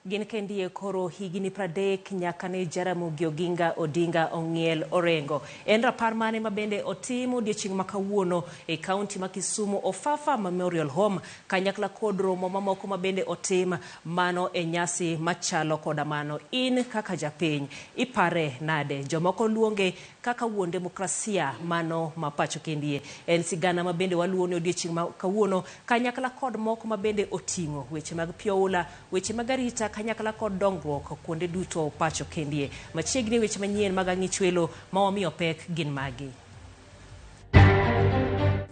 Gin kendie koro higni 30 nyaka ne Jaramogi Oginga Odinga ong'iel Orengo. En rapar mane ma bende otim odiechieng' ma kawuono e kaunti ma Kisumu Ofafa Memorial Home kanyakla kod romo mamoko ma bende otim mano e nyasi machalo koda mano. In kaka japiny ipare nade? Jomoko luonge kaka wuon demokrasia mano ma pacho kendie. En sigana ma bende waluwo ne odiechieng' ma kawuono kanyakla kod moko ma bende oting'o weche mag pi oula, weche mag arita kanyakla kod dongruok kuonde duto pacho kendie. Machiegni weche manyien mag ang'ichwelo ma wamiyo pek gin magi.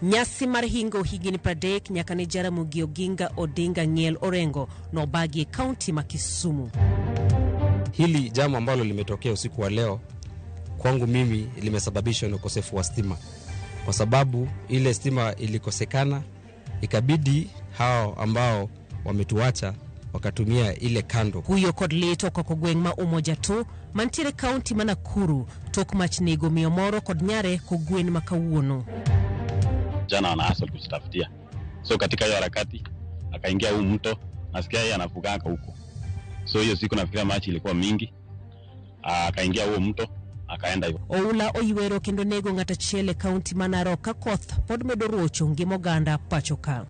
Nyasi mar hingo higni 30 nyaka ne Jaramogi Oginga Odinga ng'iel Orengo nobagi e kaunti ma Kisumu. Hili jambo ambalo limetokea usiku wa leo kwangu mimi limesababishwa na ukosefu wa stima, kwa sababu ile stima ilikosekana, ikabidi hao ambao wametuacha wakatumia ile kando. Kuyo kod lit okoko gweng' ma Umoja tu mantiere kaunti ma Nakuru tok mach nego miyo moro kod nyare kogwen ma kawuono. Jana wana hustle kujitafutia, so katika hiyo harakati akaingia huu mto, nasikia yeye anavukanga huko, so hiyo siku nafikiria maji ilikuwa mingi, akaingia huo mto akaenda hivyo. Oula oywero kendo nego ng'at achiel e kaunti ma Narok ka koth pod medo rocho ngima oganda pacho ka.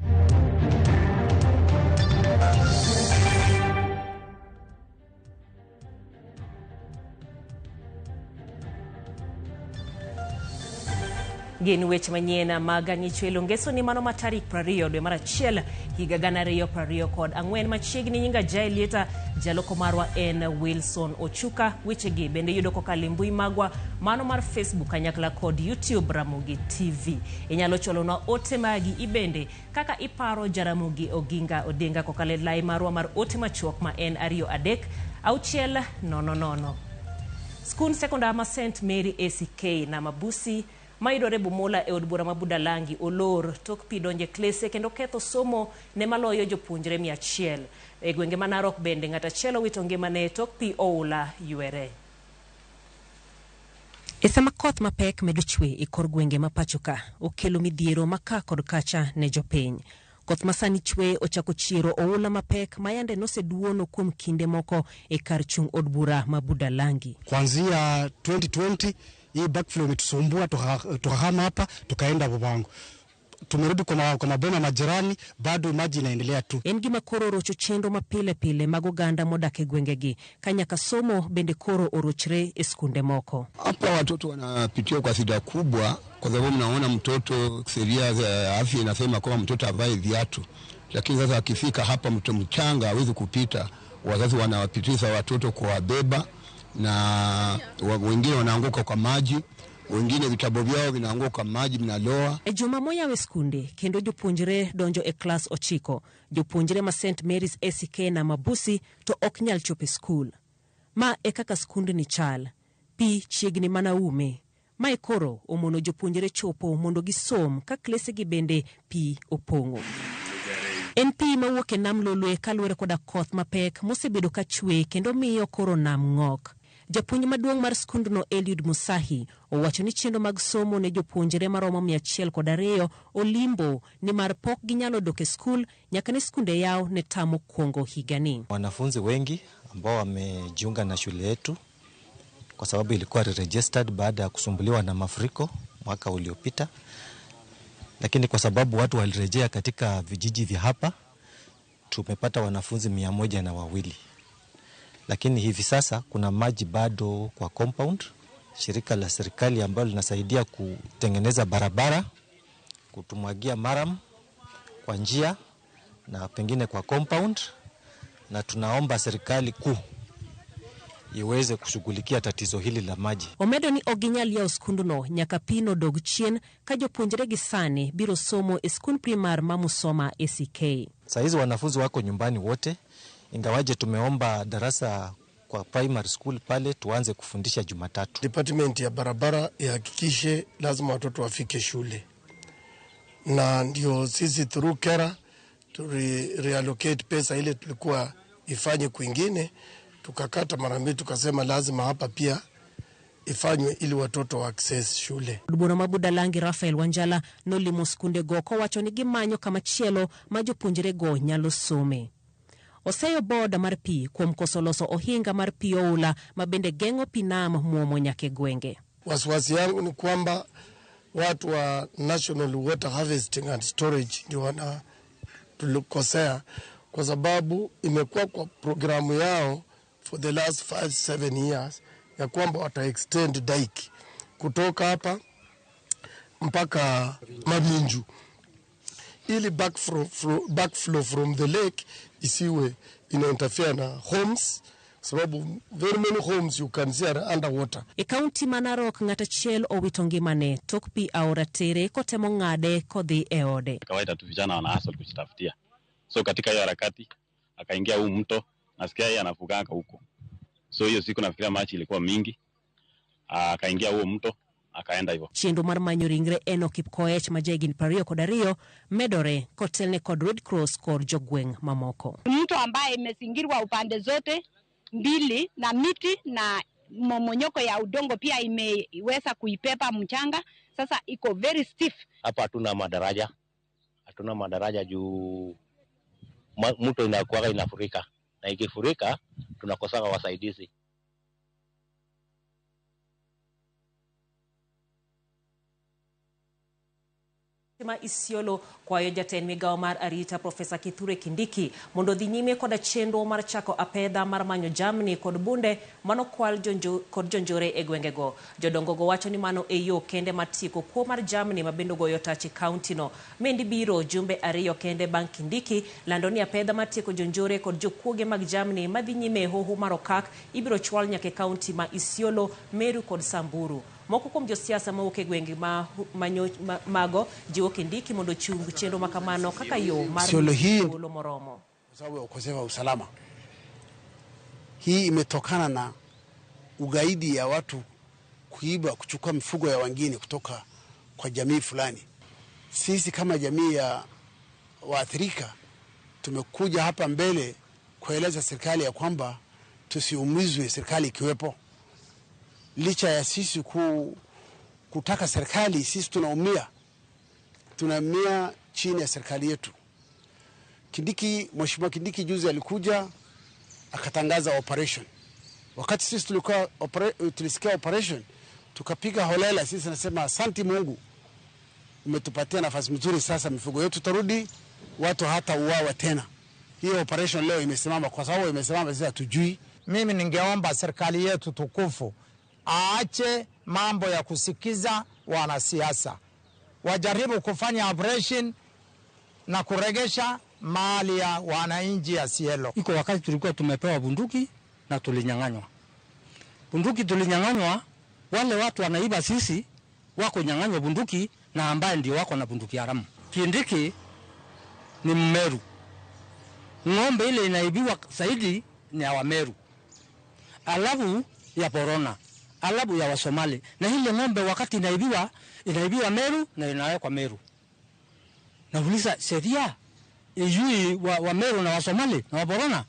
Gin weche manyien mag ang'ichwelo ngeso ni mano ma tarik 20 dwe mar achiel higa 2024. Machiegni nyinga Jael Lieta, jaloko marwa en Wilson Ochuka. Wechegi bende yudo kokalo e mbui magwa mano mar Facebook kanyakla kod YouTube Ramogi TV. Inyalo chwalonwa ote magi ibende kaka iparo Jaramogi Oginga Odinga kokalo e lai marwa mar ote machuok ma en 2 3 6 0 0. Skund sekondar ma St Mary ACK Namabusi mayudore Bumula e od bura ma Budalangi olor tok pi donjo e klese kendo ketho somo ne maloyo jopuonjre 100. E gwenge ma Narok bende ng'at achiel owito ngimane tok pi oula ywere. E sama koth mapek medo chwe e kor gwenge ma pacho ka, okelo midhiero ma ka kod kacha ne jopiny. Koth ma sani chwe ochako chiero oula mapek ma yande noseduono kuom kinde moko e kar chung' od bura ma Budalangi. Kuanzia 2020 hii backflow imetusumbua, tukahama hapa tukaenda Bubango. Tumerudi kwa maboma majirani, bado maji inaendelea tu. En gima koro orocho chenro ma pile pile mag oganda modak e gwengegi, ka nyaka somo bende koro orochre e skunde moko. Hapa watoto wanapitia kwa shida kubwa, kwa sababu mnaona mtoto, sheria za afya inasema kwamba mtoto avae viatu, lakini sasa akifika hapa mto mchanga hawezi kupita. Wazazi wanawapitisha watoto kuwabeba, na wengine wanaanguka kwa maji, wengine vitabu vyao vinaanguka kwa maji, vinaloa. E juma moyaw e skunde kendo jopuonjre donjo e klas 9. Jopuonjre ma St Mary's ACK na Mabusi to ok nyal chopo e skul. Ma e kaka skundni chal. Pi chiegni mana ume. Mae koro omono jopuonjre chopo mondo gisom ka klesegi bende pi opong'o. En pi mawuok e nam Lolwe kaluwore koda koth mapek mosebedo ka chwe kendo miyo koro nam ng'ok. Japuonj maduong' mar skundno Eliud Musahi owacho ni chenro mag somo ne jopuonjre maromo 102 olimbo nimar pok ginyalo dok e skul nyaka ne skunde yaw ne tam mokwongo higani. Wanafunzi wengi ambao wamejiunga na shule yetu kwa sababu ilikuwa re-registered baada ya kusumbuliwa na mafuriko mwaka uliopita, lakini kwa sababu watu walirejea katika vijiji vya hapa tumepata wanafunzi 102. Lakini hivi sasa kuna maji bado kwa compound. Shirika la serikali ambalo linasaidia kutengeneza barabara, kutumwagia maram kwa njia na pengine kwa compound, na tunaomba serikali kuu iweze kushughulikia tatizo hili la maji. Omedo ni ok ginyal yawo skundno nyaka pi nodog chien ka jopuonjre gi sani biro somo e skund primar ma Musoma ACK. Saa hizi wanafunzi wako nyumbani wote, ingawaje tumeomba darasa kwa primary school pale tuanze kufundisha Jumatatu. Department ya barabara ihakikishe lazima watoto wafike shule, na ndio sisi through KERA tu reallocate pesa ile tulikuwa ifanye kwingine, tukakata mara mbili tukasema lazima hapa pia ifanywe ili watoto wa access shule. Od bura ma Budalangi Raphael Wanjala nolimo skunde go kowacho ni gimanyo kama chielo ma jopuonjre go nyalo some. Oseyo board mar pi kuom koso loso ohinga mar pi oula ma bende geng'o pi nam muomo nyaka e gwenge. Wasiwasi yangu ni kwamba watu wa National Water Harvesting and Storage ndio wana tulikosea, kwa sababu imekuwa kwa programu yao for the last 5 7 years ya kwamba wata extend dike kutoka hapa mpaka Maminju ili backflow from the lake isiwe ina interfere na homes, sababu very many homes you can see are underwater. E kaunti ma Narok, ng'at achiel owito ngimane tok pi aora tere kotemo ng'ade kodhi e ode. Kawaida tu vijana wana hustle kujitafutia, so katika hiyo harakati akaingia huu mto, nasikia yeye anavukanga huko. So hiyo siku nafikiria maji ilikuwa mingi, akaingia huo mto akaenda hivyo. Chenro mar manyo ringre Enock Kipkoech ma jahigni 22 medore kotelne kod Red Cross kod jogweng' mamoko. Mto ambaye imezingirwa upande zote mbili na miti na momonyoko ya udongo pia imeweza kuipepa mchanga, sasa iko very stiff. Hapa hatuna madaraja, hatuna madaraja juu mto inakuwaga inafurika, na ikifurika tunakosaga wasaidizi. Ma Isiolo kwayo jatend migawo mar arita Profesa Kithure Kindiki mondo odhi nyime koda chenro mar chako apedha mar manyo jamni kod bunde manokwal jonjo, kod jonjore e gwengego. Jodongo go wacho ni mano e yo kende mar tieko kuo mar jamni ma bende ogoyo tach e kaunti no. Mendi biro jumbe 2 kende bang' Kindiki lando ni apedha mar tieko jonjore kod jokuoge mag jamni madhi nyime e hoho mar Okak ibiro chwal nyaka e kaunti ma Isiolo, Meru kod Samburu. Moko kuom josiasa mawuok e gwenge ma, ma, ma, mago jiwo Kindiki mondo ochung chenro makamano kaka yo mar Isiolo hii thuolo moromo. Kwa sababu ya ukosefu wa usalama. Hii imetokana na ugaidi ya watu kuiba, kuchukua mifugo ya wengine kutoka kwa jamii fulani. Sisi kama jamii ya waathirika tumekuja hapa mbele kueleza serikali ya kwamba tusiumizwe, serikali ikiwepo. Licha ya sisi kutaka serikali, sisi tunaumia, tunaumia chini ya serikali yetu. Kindiki, Mheshimiwa Kindiki juzi alikuja akatangaza operation. Wakati sisi tulisikia operation tukapiga holela, sisi nasema asanti Mungu, umetupatia nafasi mzuri, sasa mifugo yetu tarudi, watu hata uawa tena. Hiyo operation leo imesimama, kwa sababu imesimama sisi hatujui. Mimi ningeomba serikali yetu tukufu aache mambo ya kusikiza wanasiasa, wajaribu kufanya operation na kuregesha mali ya wananchi ya Isiolo. Iko wakati tulikuwa tumepewa bunduki na tulinyang'anywa bunduki, tulinyang'anywa. Wale watu wanaiba sisi wako nyang'anywa bunduki na ambaye ndio wako na bunduki haramu. Kindiki ni Mmeru, ng'ombe ile inaibiwa zaidi ni ya Wameru, alafu ya Borona, alafu ya Wasomali, na ile ng'ombe wakati inaibiwa inaibiwa Meru na inawekwa Meru. Nauliza, sheria ijui wa Meru na Wasomali na Waborona?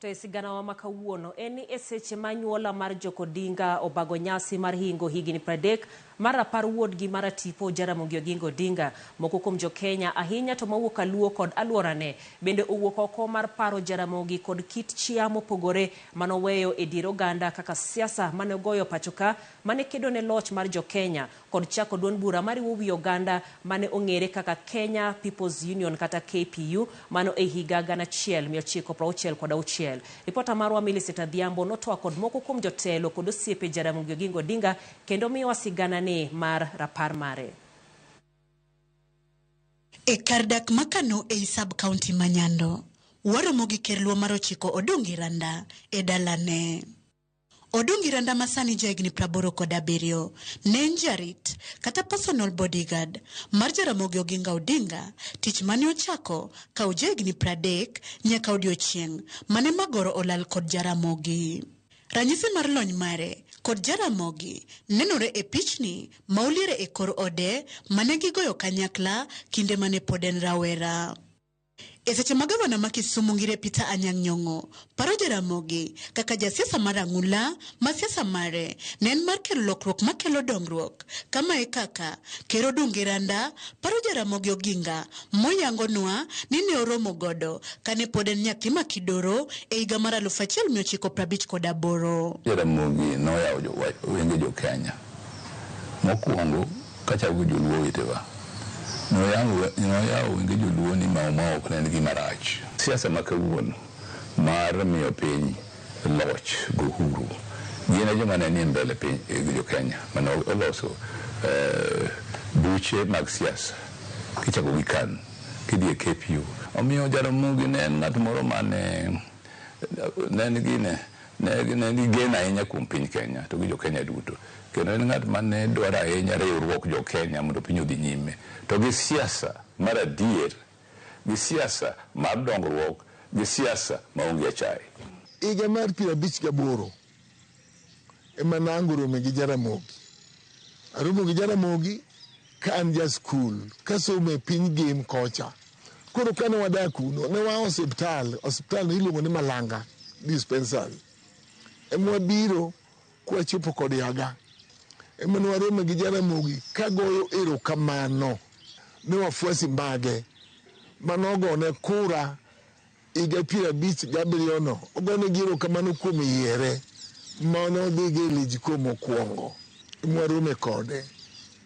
To e sigana ma kawuono en ni e seche ma nyuola mar Jok Odinga obago nyasi mar hingo higni 30 mar rapar wuodgi mar tipo Jaramogi Oginga Odinga. Moko kuom jokenya ahinya to mawuok Kaluo kod aluorane bende owuok oko mar paro Jaramogi kod kit chia mopogore manoweyo e dier oganda kaka siasa mane ogoyo pachoka mane kedo ne loch mar jokenya kod chako duond bura mariwo wi oganda mane ong'ere kaka Kenya People's Union kata KPU mano e higa 1966. Ripota marwa Millicent Adhiambo notwa kod moko kuom jotelo kod osiepe Jaramogi Oginga Odinga kendo miyowa sigana ni mar rapar mare. E kar dak makano ei sub county ma Nyando, waromo gi ker Luo mar 9 Odungi Randa e dalane. Odungi Randa masani jahigni 87 ne en jarit kata personal bodyguard mar Jaramogi Oginga Odinga, tich mane ochako kawo jahigni 30 nyaka odiochieng' mane magoro olal kod Jaramogi. Ranyisi mar lony mare kod Jaramogi nenore e pichni ma oliere e kor ode mane gigoyo kanyakla kinde mane pod en rawera. E seche ma gavana ma Kisumu Ngire Peter Anyang' Nyong'o paro Jaramogi kaka jasiasa mar ang'ula ma siasa mare ne en mar kelo lokruok makelo dongruok. Kama e kaka Ker Odungi Randa paro Jaramogi Oginga moyangonwa ni ne oromo godo kane pod en nyathi ma kidoro e higa mar 1958. Jaramogi noyawo wenge jo Kenya. Mokwongo kachako gi joluo wetewa. Noyawo wenge joluo ni Mau Mau ok ne en gima rach. Siasa ma kawuono mar miyo piny loch gi uhuru gin e joma ne nie mbele piny jo Kenya mane oloso buche mag siasa kichako gi KANU kidhi e KPU. Omiyo Jaramogi ne en ng'at moro mane ne nigi geno ahinya kuom piny Kenya to gi jo Kenya duto. Kendo en ng'at mane dwaro ahinya riwruok jo Kenya mondo piny odhi nyime. To gi siasa mar adier, gi siasa mar dongruok, gi siasa maonge achaye. Higa mar 58 ema nango rome gi Jaramogi. Aromo gi Jaramogi ka an ja skul, kasomo e piny Gem kocha. Koro kane wadak kuno, ne waa osiptal, osiptal no iluongo ni Malanga Dispensary. Ema wabiro kwachopo kod yaga. Ema ne warome gi Jaramogi kagoyo erokamano ne wafuasi mage manogone kura higa 57 no, ogonegi erokamano kuom yiere manodhi go e Lijko mokwongo. Ema warome kode.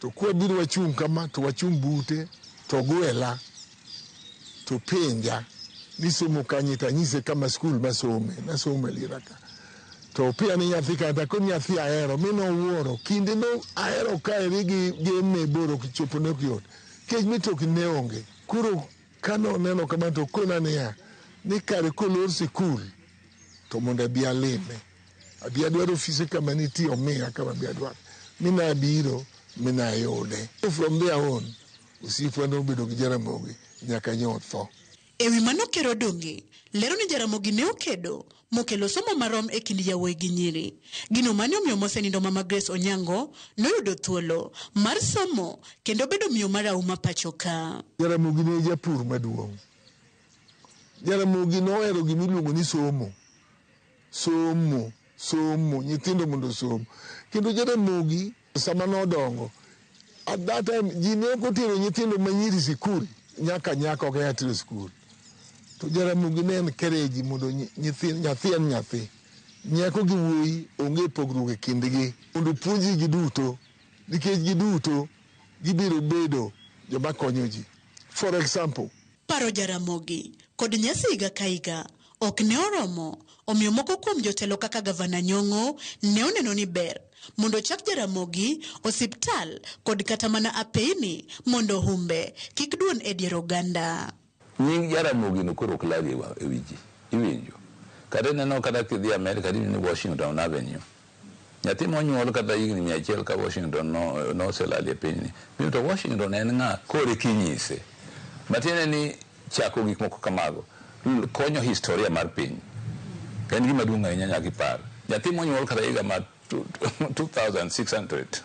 To kwabiro wachung' kama to wachung' bute to gwela to penja ni somo kanye to anyise kama skul masome, nasome Lira ka. To pia ni nyathi kata koro nyathi ahero mi nowuoro kinde no ahero kaeri gi Gem boro kichopo ne ok yot kech mitokni ne onge. Koro kano neno kamano to kona niya ni kare kolor sikul to mondo abi alime, abi adwaro ofise kama nitie omiya kama abi adwaro, mi nabiro mi nayude. From there on osiepwa nobedo gi Jaramogi nyaka nyotho. E wi mano Ker Odungi lero ni Jaramogi ne okedo mokelo somo marom e kind yawuoyi gi nyiri. Gino mane omiyo mosenindo Mama Grace Onyango noyudo thuolo mar somo kendo bedo miyo marahuma pacho ka. Jaramogi ne japur maduong'. Jaramogi nohero gima iluongo ni somo. Somo, somo, nyithindo mondo osom. Kendo Jaramogi sama nodongo, at that time ji ne ok otero nyithindo manyiri sikul, nyaka nyako ok enya tero sikul. To Jaramogi ne encourage mondo nyathi en nyathi. Nyako gi wuoyi onge pogruok e kindgi. Mondo puonjgi giduto, nikech giduto gibiro bedo joma konyo ji. For example, Paro Jaramogi kod nyasi higa ka higa ok ne oromo, omiyo moko kuom jotelo kaka Gavana Nyong'o ne oneno ni ber mondo ochak Jaramogi osiptal kod kata mana apeini mondo humbe kik duon e dier oganda. Nying Jaramogi no koro ok lal e wi ji, iwinjo. Kata ineno kata kidhi Amerika tiwinjo ni Washington Avenue. Nyathi monyuol kata higni 100 ka Washington noselal e pinyni. To Washington en ng'a koro kinyise. Matiende ni chako gik moko kamago konyo historia mar piny. En gima duong' ahinya nyaka ipar. Nyathi monyuol kata higa mar 2600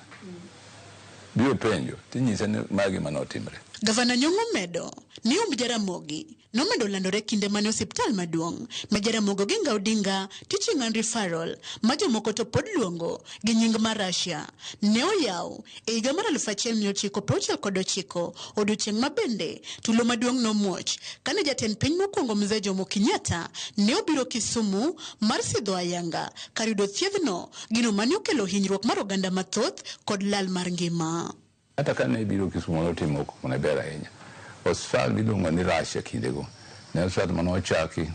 biro penjo tinyise ni ma gima notimre. Gavana Nyong'o medo ni umb Jaramogi nomedo landore kinde mane osiptal maduong' ma Jaramogi Oginga Odinga Teaching and Referral ma jomoko to pod luongo gi nying mar Russia ne oyaw e higa mar 1969, odiochieng' ma bende tulo maduong' nomuoch kane jatend piny mokwongo Mzee Jomo Kenyatta ne obiro Kisumu mar sidho ayanga kar yudo thiedhno, gino mane okelo hinyruok mar oganda mathoth kod lal mar ngima. Kata kane biro Kisumu notimo koko ne ber ahinya. Osiptal miluongo ni Russia kindego ne osiptal mane ochaki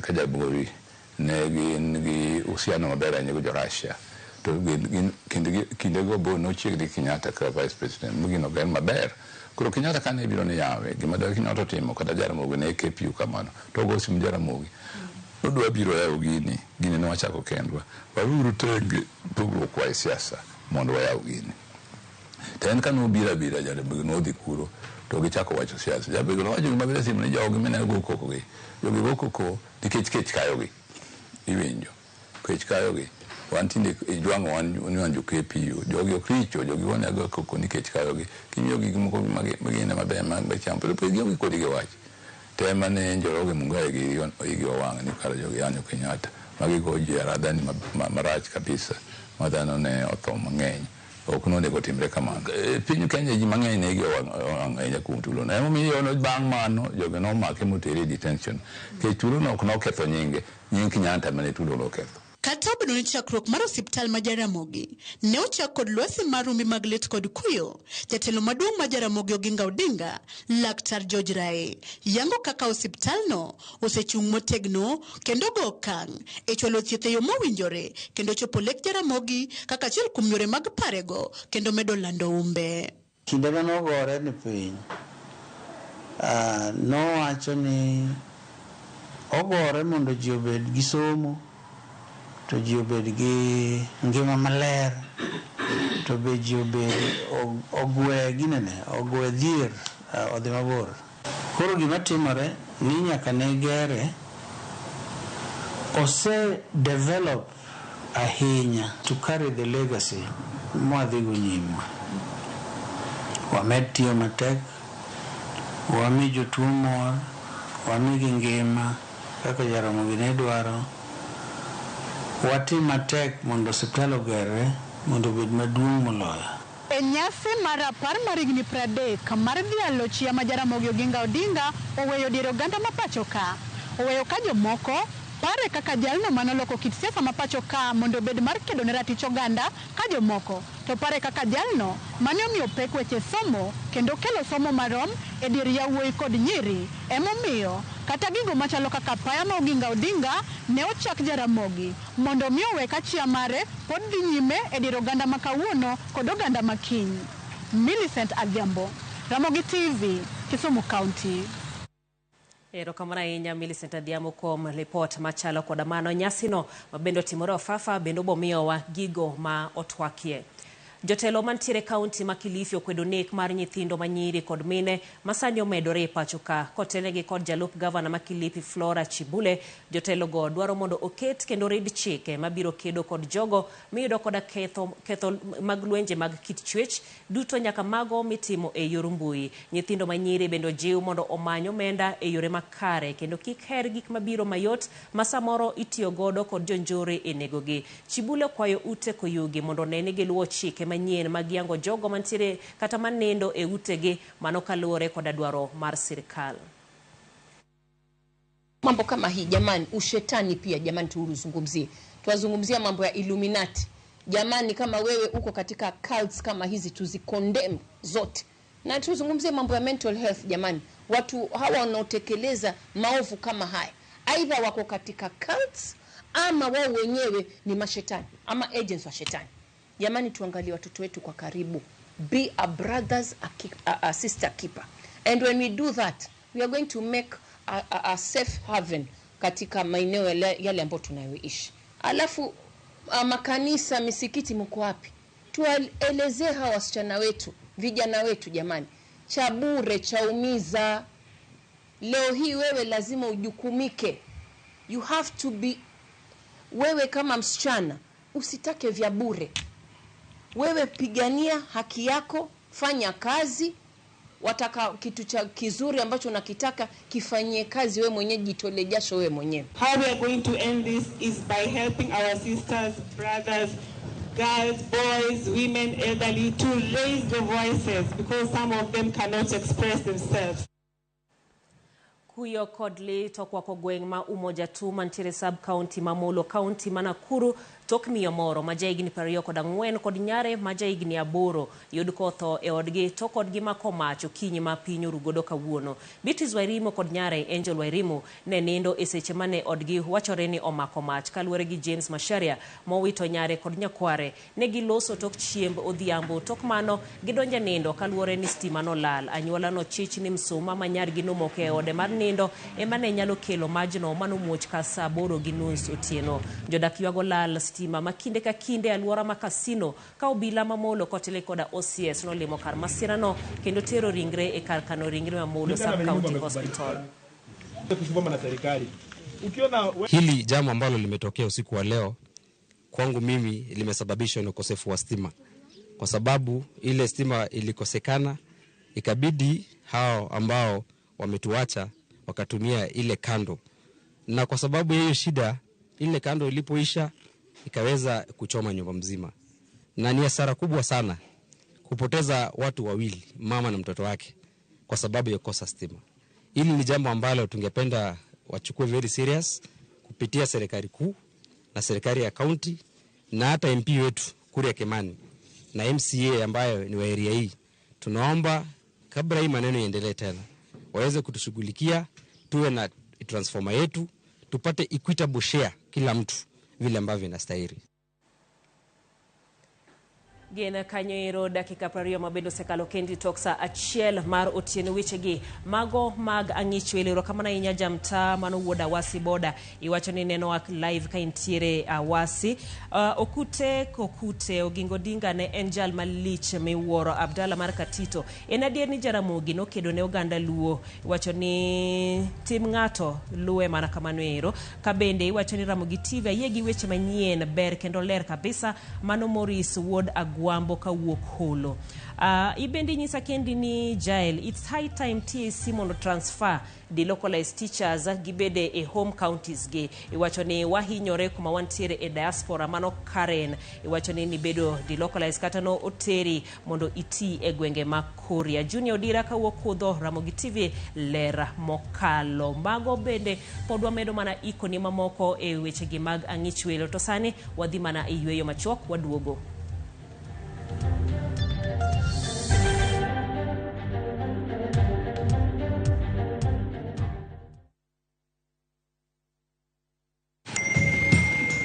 ka jabori ne gin gi uhusiano maber ahinya gi jo Russia. To kindego bo nochiegni Kenyatta kaka vice president mogino ber maber. Koro Kenyatta kane biro ni yawe gima dwa Kenyatta otimo kata Jaramogi ne KPU kamano to ogo simu Jaramogi. Nodwa biro yawo gini, gini ne wachako kendwa. Waweuru tenge pogruok wa e siasa mondo wayaw gini. To en kane obiro abira Jaramogi nodhi kuro to gichako wacho siasa. Jaramogi nowacho gima ber e simu ni jogi mineno go koko gi. Jogi go koko nikech kech kayogi. Iwinjo. Kech kayogi. Wan tinde ijwang'o wan ni wan jo KPU. Jogi ok richo, jogi gone agoya koko nikech kayogi. Kimiyogi gik moko magine maber ma cham, to gionge kodi gi wach. Tema ne Njoroge Mungai gi igi owang' ni kara jogi yanyo Kenyatta magigo ji aradhani marach kabisa ma dhano ne otho mang'eny. Ok nonego timre kamano. Piny Kenya ji mang'eny ne igi owang' ahinya kuom tulono. Emomiyo bang' mano jogi nomake motere e detention. Nikech tulono ok noketho nyinge, nying Kenyatta mane tulono oketho. Kata obedo ni chakruok mar osiptal ma Jaramogi ne ochak kod lwasi mar rumbi mag lit kod kuyo, jatelo maduong' ma Jaramogi Oginga Odinga, Laktar George Rae, yango kaka osiptalno osechung' motegno kendo go okang' e chwalo thieth e yo mowinjore kendo chopo lek Jaramogi kaka achiel kuom yore mag parego kendo medo lando umbe. Kinde mane ogore ni piny, nowacho ni ogore mondo ji obed gi somo, to ji obed gi ngima maler, to be ji obed ogwe ginene, ogwe dhier odhi mabor. Koro gima timore ni nyaka ne gere ose develop ahinya to carry the legacy mwadhigo nyime. Wamed tiyo matek, wami jotuo mor, wamigi ngima kaka Jaramogi ne dwaro. Watim matek mondo osiptal ogerre mondo obed maduong' moloyo. E nyasi mar 10 mar higni 30 mar dhialo chia ma Jaramogi Oginga Odinga oweyo dier oganda ma pacho ka. Oweyo ka jomoko pare kaka jalno manoloko kit siasa ma pacho ka mondo obed mar kedo ne ratich oganda, ka jomoko to pare kaka jalno mane omiyo pek weche somo kendo kelo somo marom e dier yawuoyi kod nyiri. Emomiyo kata gigo machalo kaka apaya ma Oginga Odinga ne ochak Jaramogi mondo mi owe ka chia mare pod dhi nyime e dier oganda ma kawuono kod oganda ma kiny. Millicent Adhiambo, Ramogi TV, Kisumu County. Erokamano ahinya Millicent Adhiambo kuom ripot machalo koda mano. Nyasino mabende otimore Ofafa bende obomiyowa gigo ma otwakie. Jotelo mantiere kaunti ma Kilifi okwedo nek mar nyithindo manyiri kod mine masani omedore e pacho ka. Kotelnegi kod jalup gavana ma Kilifi Flora Chibule, jotelo go dwaro mondo oket kendo rid chike mabiro kedo kod jogo miyudo koda ketho mag lwenje mag kit chwech duto nyaka mago mitimo e yor mbui. Nyithindo manyiri bende ojiw mondo omany omenda e yore makare kendo kik her gik mabiro mayot ma samoro itiyo godo kod jonjore e negogi. Chibule okwayo ute koyugi mondo one ni giluwo chike manyien mag yango jogo mantiere kata manindo e utegi, mano kaluwore koda dwaro mar sirikal. Mambo kama hii jamani, ushetani pia jamani, tuuzungumzie. Tuwazungumzia mambo ya Illuminati. Jamani, kama wewe uko katika cults kama hizi tuzikondem zote. Na tuzungumzie mambo ya mental health jamani. Watu hawa wanaotekeleza maovu kama haya, aidha wako katika cults ama wao wenyewe ni mashetani ama agents wa shetani. Jamani, tuangalie watoto wetu kwa karibu. Be a brothers, a sister keeper. And when we do that, we are going to make a safe haven katika maeneo yale ambayo tunayoishi. Alafu makanisa, misikiti mko wapi? Tuwaelezee hawa wasichana wetu, vijana wetu jamani. Cha bure chaumiza. Leo hii wewe lazima ujukumike. You have to be, wewe kama msichana usitake vya bure. Wewe pigania haki yako, fanya kazi. Wataka kitu cha kizuri ambacho unakitaka kifanyie kazi wewe mwenyewe, jitolee jasho wewe mwenyewe. How we are going to end this is by helping our sisters, brothers, girls, boys, women, elderly to raise their voices because some of them cannot express themselves. Kuyo kod lit okwako gweng' ma Umoja Tu mantiere sub county ma Molo, county ma Nakuru, tok miyo moro ma jahigni 24 kod nyare ma jahigni 8 yud kotho e odgi to kodgi mako mach okinyi ma piny orugodo kawuono. Beatrice Wairimu kod nyare Angel Wairimu ne nindo e seche mane odgi wachore ni omako mach. Kaluwore gi James Masharia mowito nyare kod nyakware, ne giloso tok chiemb odhiambo, tok mano gidonjo nindo kaluwore ni stima nolal. Anyuola nochich ni msuma ma nyargi nomoko e ode mar nindo ema ne nyalo kelo majno manomuoch ka saa 8:30 otieno. Jodak ywago lal stima ma kinde ka kinde alwora ma Kasino ka obila ma Molo kotele koda OCS nolimo kar masirano kendo tero ringre e kar kano ringre ma Molo Sub County Hospital. Hili jambo ambalo limetokea usiku wa leo kwangu mimi limesababishwa na ukosefu wa stima, kwa sababu ile stima ilikosekana ikabidi hao ambao wametuacha wakatumia ile kando, na kwa sababu ya hiyo shida, ile kando ilipoisha ikaweza kuchoma nyumba mzima, na ni hasara kubwa sana kupoteza watu wawili, mama na mtoto wake, kwa sababu ya kukosa stima. Hili ni jambo ambalo tungependa wachukue very serious kupitia serikali kuu na serikali ya kaunti na hata MP wetu Kuria Kimani na MCA ambayo ni wa area hii. Tunaomba kabla hii maneno iendelee tena, waweze kutushughulikia, tuwe na transformer yetu, tupate equitable share kila mtu vile ambavyo inastahili. Gin kanyo ero dakika 20 mabende osekalo kendi tok sa 1 mar otieno wechegi mago mag ang'ich welo. Erokamano ahinya jamta mano wuod Awasi boda iwacho ni nenowa live ka intiere Awasi. Okute Kokute Oginga Odinga ne en jal malich miwuoro. Abdalla mar Katito, en adier ni Jaramogi nokedo ne oganda Luo, iwacho ni tim ng'ato luwe mana kamano ero. Ka bende iwacho ni Ramogi TV ayie gi weche manyien, ber kendo ler kabisa. Mano Maurice wuod Agwambo kawuok Holo. Ibende nyisa kendi ni Jael, it's high time TSC mondo transfer delocalized teachers gibede e home counties gi. Iwacho ni wahinyore kuma wantiere e diaspora. Mano Karen, iwacho ni nibedo delocalized kata no oteri mondo iti e gwenge ma Korea. Junior Odira kawuok Kudho, Ramogi TV ler mokalo. Mago bende pod wamedo mana ikoni mamoko e wechegi mag ang'ich welo, to sani wadhi mana e yweyo machuok, waduogo.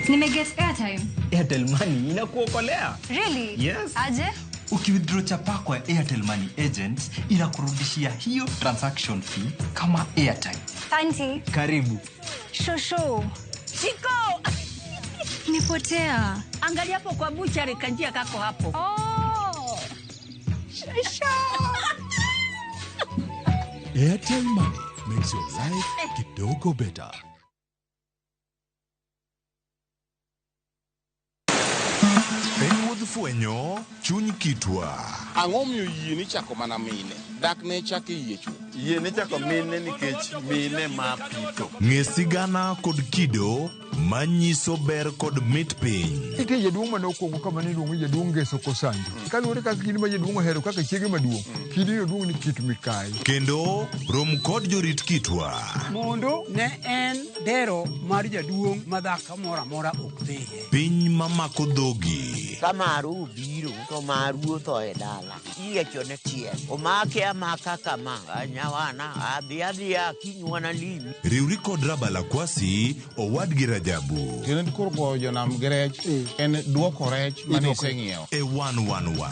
Nimeget airtime. Airtel Money inakuokolea. Really? Yes. Aje? Ukiwithdraw chapa kwa Airtel Money agent inakurudishia hiyo transaction fee kama airtime. Asante. Karibu. Shosho. Shiko. Nipotea. Angalia hapo kwa buchari kanjia kako hapo. Oh. Shosho. Airtel Money makes your life kidogo better. Fwenyo chuny kitwa. Ang'o miyo yie ni chako mana mine? Dak ne chako yie chuth. Yie ni chako mine nikech mine ma pito. Ng'e sigana kod kido manyiso ber kod mit piny. Nitie jaduong' mane okuongo kama ne iluongo ni jaduong' Ngeso Kosanjo. Kaluwore kaka kidi ma jaduong' ohero kaka chiege maduong', kidi no duong' ni Kit Mikayi. Kendo rom kod jorit kitwa. Mondo ne en dero mar jaduong' ma dhako moro amora ok dhiye. Piny mamako dhogi. Ka maru obiro to maru otho e dala. Iyiecho ne tiel. Omake amaka kama. Nyawana adhi adhiya kinywana limi. Riwri kod Rabala Kwasi owadgi Rajabu. Tiende koro goyo jonam gi rech en duoko rech mane iseng'iewo. E 111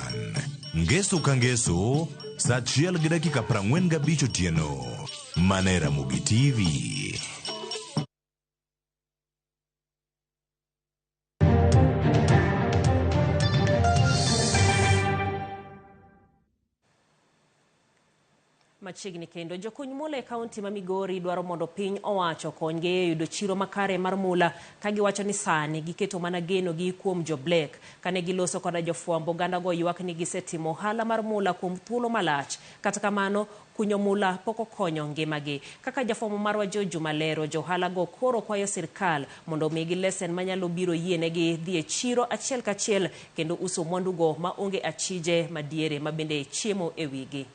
Ngeso ka ngeso saa 1:45 otieno. Mana e Ramogi TV. Machiegni kendo jokuny mula e kaunti ma Migori dwaro mondo piny owacho okonygi e yudo chiro makare mar mula, ka giwacho ni sani giketo mana geno gi kuom jo Black. Kane giloso koda jofwambo, oganda go ywak ni gisetimo ohala mar mula kuom thuolo malach, kata kamano kunyo mula pok okonyo ngimagi. Kaka jafwambo marwa George Juma lero, johala go koro kwayo sirkal mondo omigi lesen manyalo biro yienegi dhi e chiro achiel kachiel kendo uso mwandugo maonge achije madiere mabende chiemo e wigi.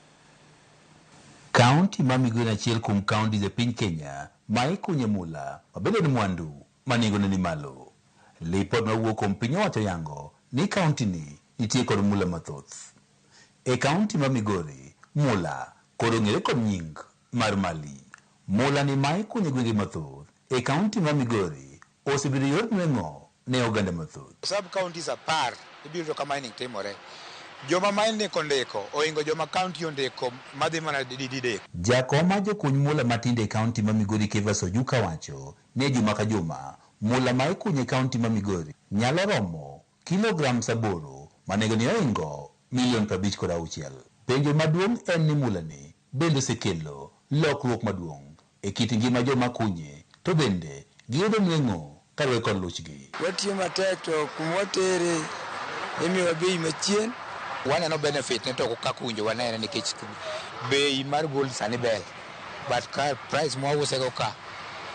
Kaunti ma Migori en achiel kuom kaunti e piny Kenya ma ikunye mula mabende ni mwandu ma nengone ni malo. Lipot mawuok kuom piny owacho yango ni kaunti ni nitie kod mula mathoth. E kaunti ma Migori, mula kod ong'ere kod nying mar mali. Mula ni ma ikunye gwenge mathoth e kaunti ma Migori osebedo yor nweng'o ne oganda mathoth. Sub counties 10 ibiro yudo ka mining timore. Joma mining ondiko oingo joma county ondiko madhi mana didek. Jakom mar jokuny mula matindo e kaunti ma Migori Kevas Ojuka wacho ni juma ka juma mula ma ikunyo e kaunti ma Migori nyalo romo kilogram 8 ma nengone oingo milion 56. Penjo maduong' en ni mula ni bende osekelo lokruok maduong' e kit ngima joma kunye to bende giyudo nweng'o kaluwore kod luchgi. Watiyo matek to kuma watere imiyowa bei machien. Waneno benefit ne to kaka winjo wanene nikech bei mar gold sani ber. But ka price mwause go ka,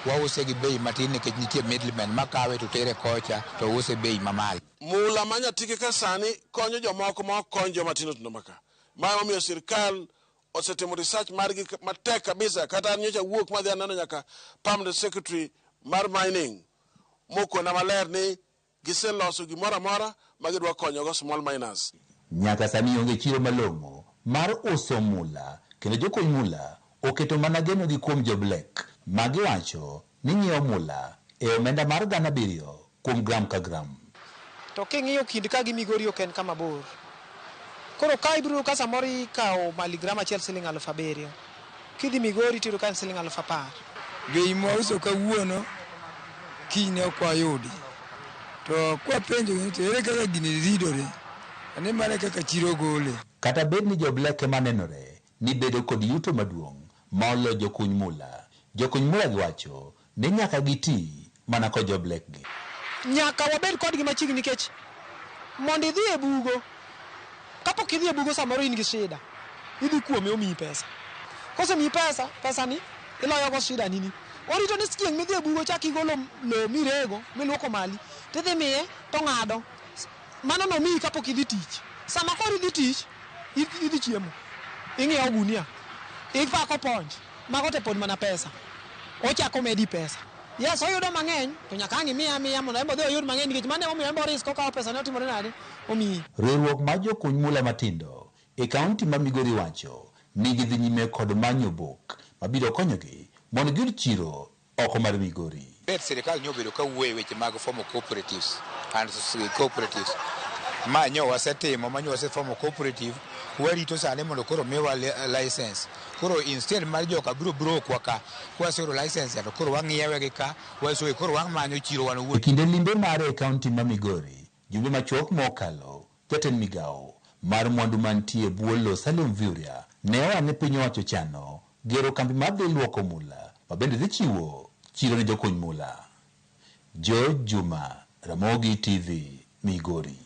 wause gi bei matin nikech nitie middlemen makawe to tere kocha to use bei mamalo. Mula ma Nyatike ka sani konyo jomoko ma ok kony joma tindo tindo maka. Ma emomiyo sirkal osetimo research margi matek kabisa kata an nyocha wuok madhi aneno nyaka permanent secretary mar mining mokona maler ni giseloso gimoro amora ma gidwa konyogo small miners. Nyaka sani onge chiro malong'o mar uso mula kendo jokuny mula oketo mana genogi kuom jo black ma giwacho ni nyiewo mula e omenda mar 700 kuom gram ka gram. To king'iyo kind ka gi Migori ok en kama bor. Koro ka ibiro ka samoro ikawo maligram achiel siling 7,000. Kidhi Migori tiyudo ka en siling 10,000. Bei mwauso kawuono kiny ne ok wayudi. To kwapenjo ni to ere kaka gini ridore, ni mano kaka chiro gole. Kata bed ni jo black ema nenore ni bedo kod yuto maduong' ma oloyo jokuny mula, jokuny mula giwacho ni nyaka giti mana kod jo black gi. Nyaka wabed kodgi machiegni nikech mondo idhi e bugo, kapok idhi e bugo samoro in gi shida, idhi kuome omiyi pesa. Kosemiyi pesa, pesa ni iloyogo shida nini. Orito ni chieng' midhi e bugo chak igolo lowo mirego, miluoko mali, tidhi miye tong'ado. Mano nomiyi kapok idhi tich. Sama koro idhi tich, idhi chiemo, ing'iewo gunia, ipako ponj, mago te pod mana pesa. Ochako medi pesa. Yes, oyudo mang'eny, to nyaka ang' imiye amiya mondo en be odhi oyud mang'eny nikech mano emomiyo en be orisk okawo pesa ne otimore nade? Omiyi. Riwruok mar jokuny mula matindo e kaunti ma Migori wacho ni gidhi nyime kod manyo obok mabiro konyogi mondo giyud chiro oko mar Migori. Bet sirikal nyobedo ka wuoyo e weche mag formo cooperatives and cooperatives. Ma nyo wasetimo, ma nyo waseformo cooperative, warito sani mondo koro miwa license. Koro instead mar joka biro brokwa ka, kwaseyudo license to koro wang'iewe gi ka, wasoe, koro wamanyo chiro wan owuon. E kinde limbe mare e kaunti ma Migori, jumbe machuok mokalo, jatend migawo mar mwandu mantie e bwo lo Salim Mvurya ne oa ni piny owacho chano gero kambi mar dhi luoko mula ma bende dhi chiwo chiro ne jokuny mula. George Juma, Ramogi TV, Migori.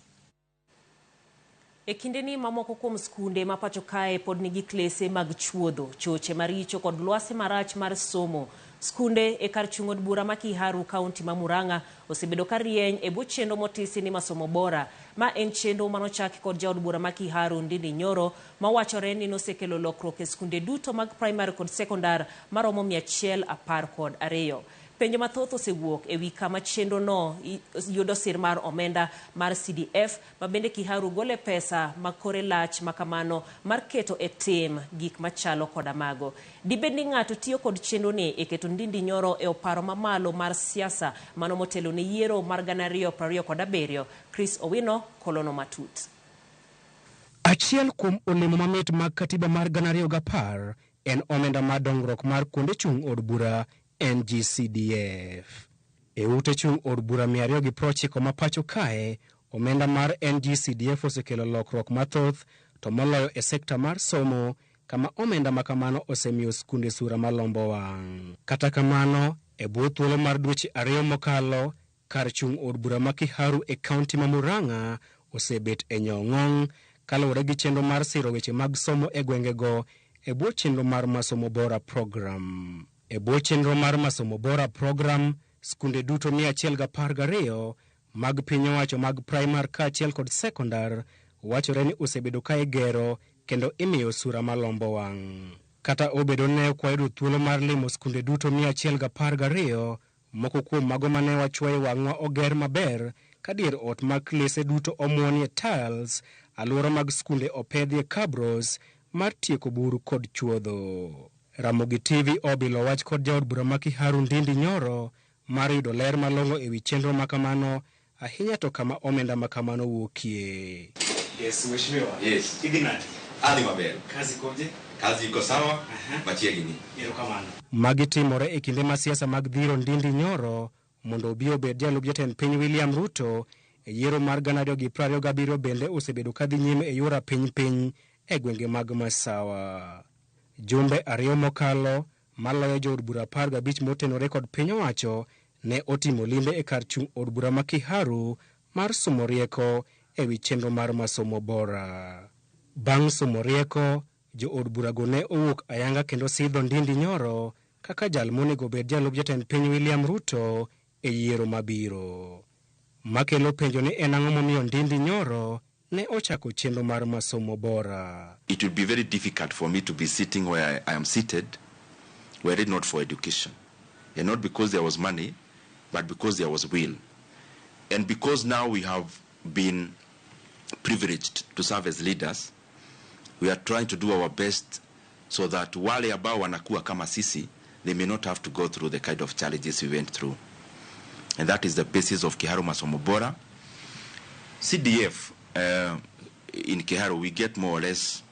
E kindeni mamoko kuom skunde ma pacho kae pod nigi klese mag chuodho, choche maricho kod lwasi marach mar somo. Skunde e kar chung' od bura ma Kiharu, kaunti ma Murang'a osebedo ka rieny e bwo chenro motisi ni masomo bora. Ma en chenro manochaki kod jaod bura ma Kiharu Ndindi Nyoro mawachore ni nosekelo lokruok e skunde duto mag primary kod sekondar maromo 112. Penjo mathoth osewuok e wi kama chenro no yudo sir mar omenda mar CDF ma bende Kiharu gole pesa ma kore lach makamano mar keto e tim gik machalo koda mago. Dibed ni ng'ato tiyo kod chenro ni e keto Ndindi Nyoro e oparo mamalo mar siasa mano motelo ne yiero mar 2027. Chris Owino kolono matut. Achiel kuom olemo mamit mag katiba mar 2010 en omenda mar dongruok mar kuonde chung' od bura NGCDF. E ute chung' od bura 290 ma pacho kae, omenda mar NGCDF osekelo lokruok mathoth to moloyo e sekta mar somo kama omenda makamano osemiyo skunde sura malombo wang'. Kata kamano, e bwo thuolo mar dweche 2 mokalo, kar chung' od bura ma Kiharu e kaunti ma Murang'a osebet e nyong'ong' kaluwore gi chenro mar siro weche mag somo e gwengego e bwo chenro mar Masomo Bora Program. E bwo chenro mar Masomo Bora Program, skunde duto 112 mag piny owacho mag primar kaachiel kod sekondar wachore ni osebedo ka igero kendo imiyo sura malombo wang'. Kata obedo ne ok wayudo thuolo mar limo skunde duto 112, moko kuom mago mane wachwoyo wang'wa oger maber ka dier ot mag klese duto omuonie tiles, alwora mag skunde opedhie cabros mar tieko buru kod chuodho. Ramogi TV obilo wach kod jaod bura ma Kiharu Ndindi Nyoro mar yudo ler malong'o ewi chenro makamano, ahinya to kama omenda makamano wuokie. Yes, mheshimiwa. Yes. Idhi nade? Adhi maber. Kazi koje? Kazi iko sawa, machiegni. Erokamano. Magi timore e kinde ma siasa mag dhiro Ndindi Nyoro mondo obi obed jalup jatend piny William Ruto e yiero mar 2027 bende osebedo kadhi nyime e yor rapiny piny e gwenge mag Masawa. Jumbe 2 mokalo maloyo jood bura 15 motenore kod piny owacho ne otimo limbe e kar chung' od bura ma Kiharu mar somo rieko ewi chenro mar masomo bora. Bang' somo rieko, Jo od burago ne owuok ayanga kendo sidho Ndindi Nyoro kaka jal monego bed jalup jatend piny William Ruto e yiero mabiro. Makelo penjo ni en ang'o momiyo Ndindi Nyoro ne ochako chenro mar masomo bora. It would be very difficult for me to be sitting where I am seated were it not for education. And not because there was money, but because there was will. And because now we have been privileged to serve as leaders, we are trying to do our best so that wale ambao wanakuwa kama sisi, they may not have to go through the kind of challenges we went through. And that is the basis of Kiharu Masomo Bora. CDF in Kiharu, we get more or less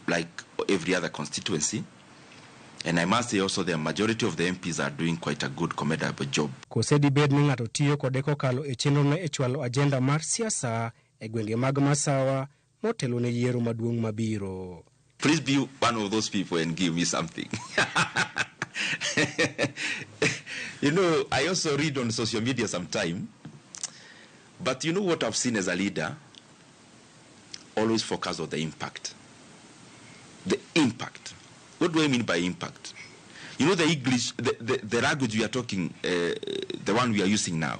like every other constituency. And I must say also the majority of the MPs are doing quite a good, commendable job. Kose dibed ni ng'ato tiyo kode kokalo e chenrono e chwalo ajenda mar siasa e gwenge mag Masawa motelo ne yiero maduong' mabiro. Please be one of those people and give me something. I also read on social media sometime. But you know what I've seen as a leader? Always focus on the impact. The impact. What do I mean by impact? You know the English, the language we are talking, the one we are using now.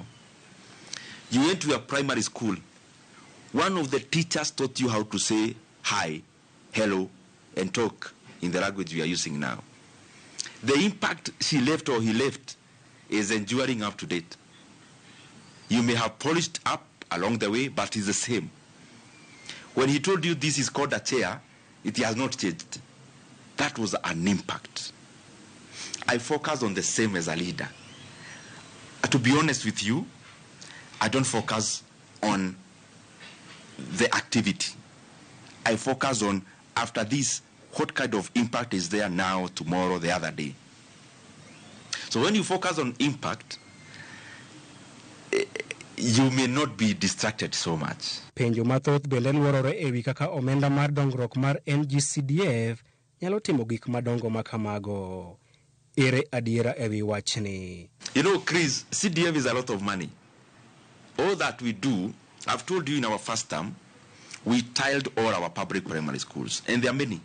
You went to a primary school. One of the teachers taught you how to say hi, hello, and talk in the language we are using now. The impact she left or he left is enduring up to date. You may have polished up along the way, but it's the same. When he told you this is called a chair, it has not changed. That was an impact. I focus on the same as a leader. To be honest with you, I don't focus on the activity. I focus on, after this, what kind of impact is there now, tomorrow, the other day. So when you focus on impact, you may not be distracted so much. Penjo mathoth bende luorore ewi kaka omenda mar dongruok mar NGCDF nyalo timo gik madongo ma kamago. Ere adiera ewi wachni? You know, Chris, CDF is a lot of money. All that we do, I've told you in our first term, we tiled all our public primary schools, and there are many,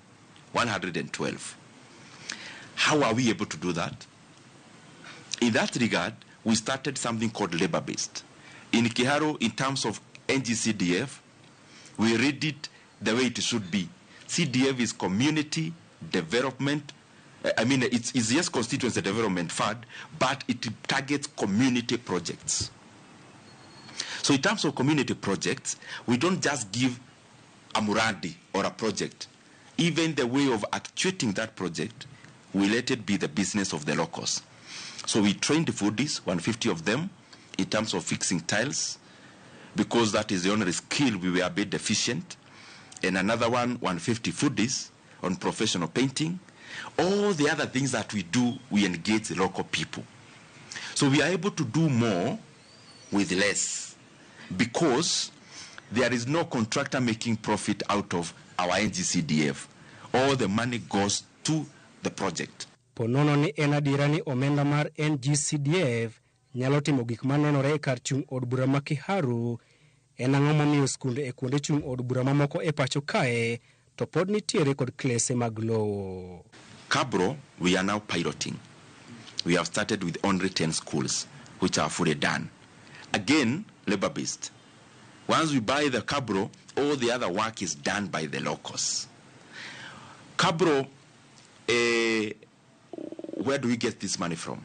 112. How are we able to do that? In that regard, we started something called labor-based. In Kiharu, in terms of NGCDF, we read it the way it should be. CDF is Community Development. It's yes, Constituency Development Fund, but it targets community projects. So in terms of community projects, we don't just give a muradi or a project. Even the way of actuating that project, we let it be the business of the locals. So we trained the foodies, 150 of them, in terms of fixing tiles, because that is the only skill we were a bit deficient. And another one, 150 foodies on professional painting. All the other things that we do, we engage the local people. So we are able to do more with less, because there is no contractor making profit out of our NGCDF. All the money goes to the project. Ponono ni en adiera ni omenda mar NGCDF nyalo timo gik manenore e kar chung' od bura ma Kiharu. En ang'o momiyo skunde e kuonde chung' od bura mamoko e pacho kae to pod nitiere kod klese mag lowo? Cabro, we are now piloting. We have started with only 10 schools, which are fully done. Again, labor-based. Once we buy the Cabro, all the other work is done by the locals. Cabro, where do we get this money from?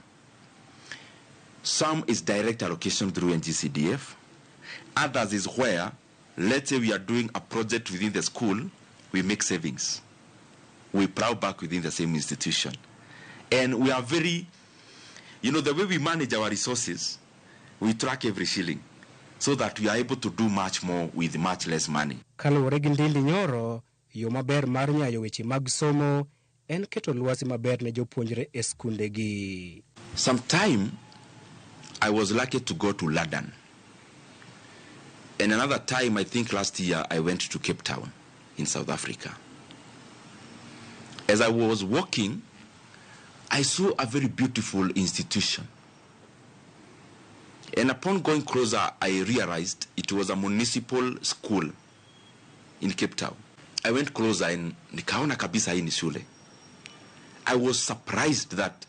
Some is direct allocation through NGCDF. Others is where, let's say we are doing a project within the school, we make savings. We plow back within the same institution. And we are very, the way we manage our resources, we track every shilling so that we are able to do much more with much less money. Kaluwore gi Ndindi Nyoro, yo maber mar nyayo weche mag somo en keto lwasi maber ne jopuonjre e skundegi. Sometime I was lucky to go to London. And another time, I think last year, I went to Cape Town in South Africa. As I was walking, I saw a very beautiful institution. And upon going closer, I realized it was a municipal school in Cape Town. I went closer and nikaona kabisa hii ni shule. I was surprised that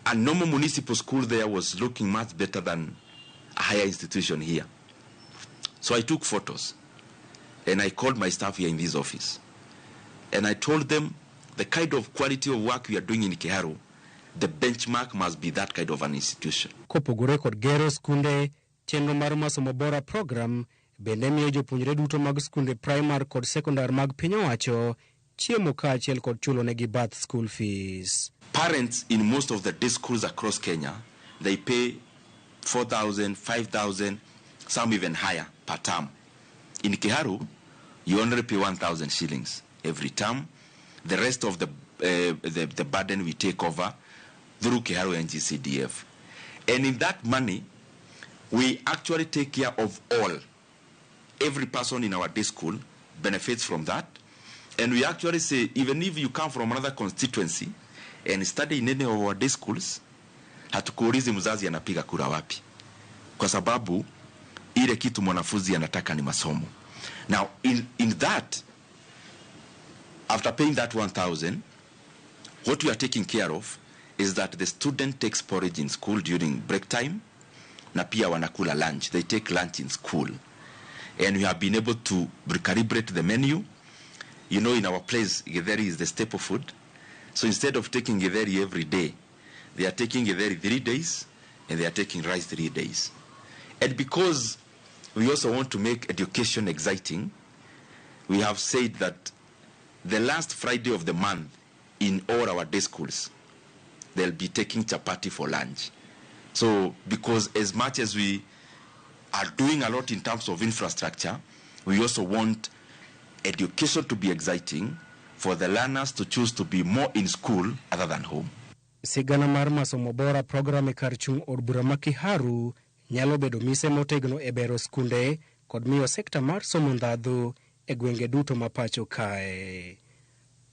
a normal municipal school there was looking much better than a higher institution here. So I took photos and I called my staff here in this office. And I told them the kind of quality of work we are doing in Kiharu, the benchmark must be that kind of an institution. Kopogore kod gero skunde, chenro mar Masomo Bora program bende miyo jopuonjre duto mag skunde primar kod sekondar mag piny owacho chiemo kaachiel kod chulo negi bath school fees. Parents in most of the day schools across Kenya, they pay 4,000, 5,000, some even higher per term. In Kiharu, you only pay 1,000 shillings every term. The rest of the burden we take over through Kiharu NGCDF. And in that money, we actually take care of all. Every person in our day school benefits from that. And we actually say, even if you come from another constituency and study in any of our day schools, hatukuulizi mzazi anapiga kura wapi. Kwa sababu, ile kitu mwanafunzi anataka ni masomo. Now, in that, after paying that 1,000, what we are taking care of is that the student takes porridge in school during break time, na pia wanakula lunch. They take lunch in school. And we have been able to recalibrate the menu. You know, in our place, githeri is the staple food. So instead of taking githeri every day, they are taking githeri 3 days, and they are taking rice 3 days. And because we also want to make education exciting, we have said that the last Friday of the month in all our day schools, they'll be taking chapati for lunch. So, because as much as we are doing a lot in terms of infrastructure, we also want education to be exciting for the learners to choose to be more in school other than home. Sigana mar Masomo Bora program e kar chung' od bura ma Kiharu nyalo bedo mise motegno e bero skunde kod miyo sekta mar somo ndhadhu e gwenge duto ma pacho kae.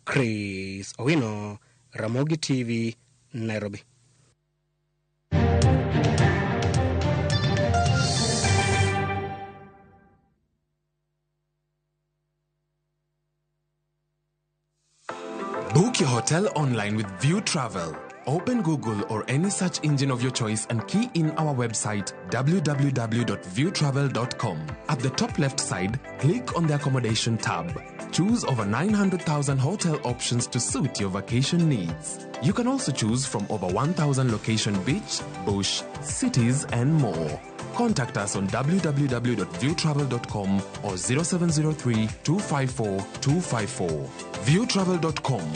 Chris Owino, Ramogi TV, Nairobi. Book your hotel online with View Travel. Open Google or any search engine of your choice and key in our website www.viewtravel.com. At the top left side, click on the accommodation tab. Choose over 900,000 hotel options to suit your vacation needs. You can also choose from over 1,000 location beach, bush, cities and more. Contact us on www.viewtravel.com or 0703 254 254. Viewtravel.com.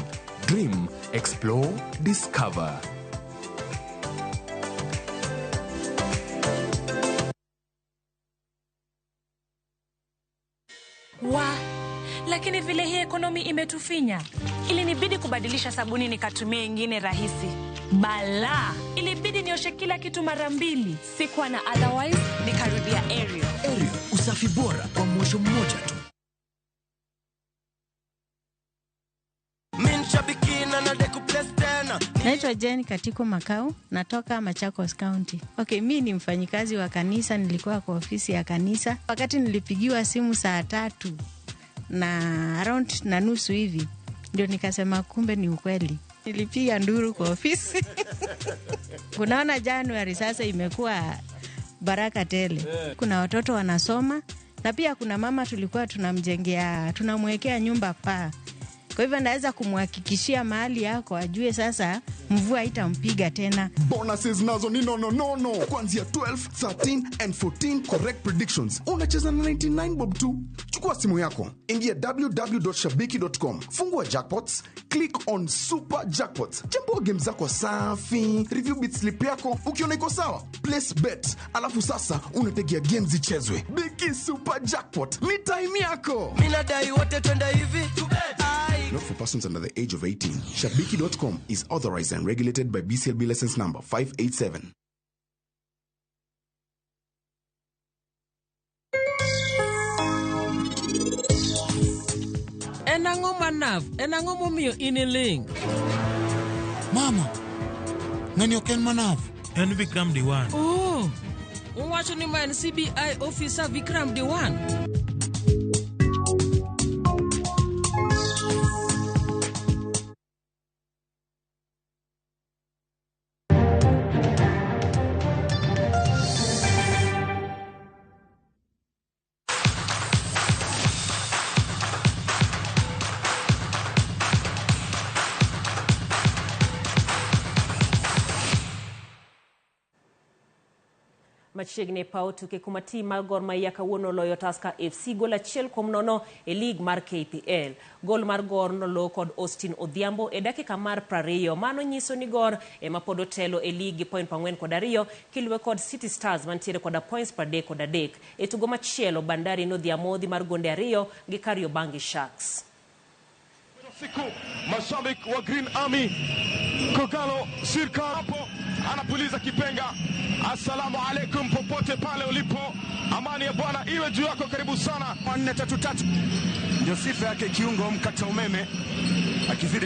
Dream, explore, discover. Wa, lakini vile hii ekonomi imetufinya. Ilinibidi kubadilisha sabuni nikatumia ingine rahisi. Bala, ilibidi nioshe kila kitu mara mbili. Sikuwa na otherwise, nikarudia Ariel. Ariel, usafi bora kwa mwosho mmoja tu. Naitwa Jane Katiko Makau, natoka Machakos County. Okay, mi ni mfanyikazi wa kanisa, nilikuwa kwa ofisi ya kanisa. Wakati nilipigiwa simu saa 3 na around 3:30 hivi, ndio nikasema kumbe ni ukweli. Nilipiga nduru kwa ofisi. Unaona January sasa imekuwa baraka tele. Kuna watoto wanasoma na pia kuna mama tulikuwa tunamjengea, tunamwekea nyumba paa. Kwa hivyo naweza kumhakikishia mahali yako ajue sasa mvua itampiga tena. Bonuses nazo ni no. Kuanzia 12, 13 and 14 correct predictions. Unacheza na 99 bob tu. Chukua simu yako, ingia www.shabiki.com, fungua jackpots, click on super jackpots. Chambua game zako safi, review bit slip yako, ukiona iko sawa, place bet. Alafu sasa unategea games zichezwe. Biki super jackpot, ni time yako. Mimi nadai wote twende hivi. Not for persons under the age of 18. Shabiki.com is authorized and regulated by BCLB license number 587. En ang'o manav? En ang'o momiyo in iling'? Mama, ng'ani ok en manav. En Vikram Diwan. Oh, uwacho ni ma en CBI officer Vikram Diwan? Machiegni e paw tuke kuma tim mar Gor Mahia kawuono oloyo Tusker FC gol 1-0 e lig mar KPL. Gol mar Gor nolo kod Austin Odhiambo e dakika mar 20. Mano nyiso ni Gor ema pod otelo e lig gi point 42 kiluwe kod City Stars mantiere koda points 33. E tugo machielo Bandari nodhi amodhi mar gonde 2 gi Kariobangi Sharks. Siku mashabiki wa Green Army Kogalo Sirka hapo anapuliza kipenga. Assalamu alaikum popote pale ulipo, amani ya Bwana iwe juu yako. Karibu sana. 4-3-3 ndio sifa yake, kiungo mkata umeme akizidi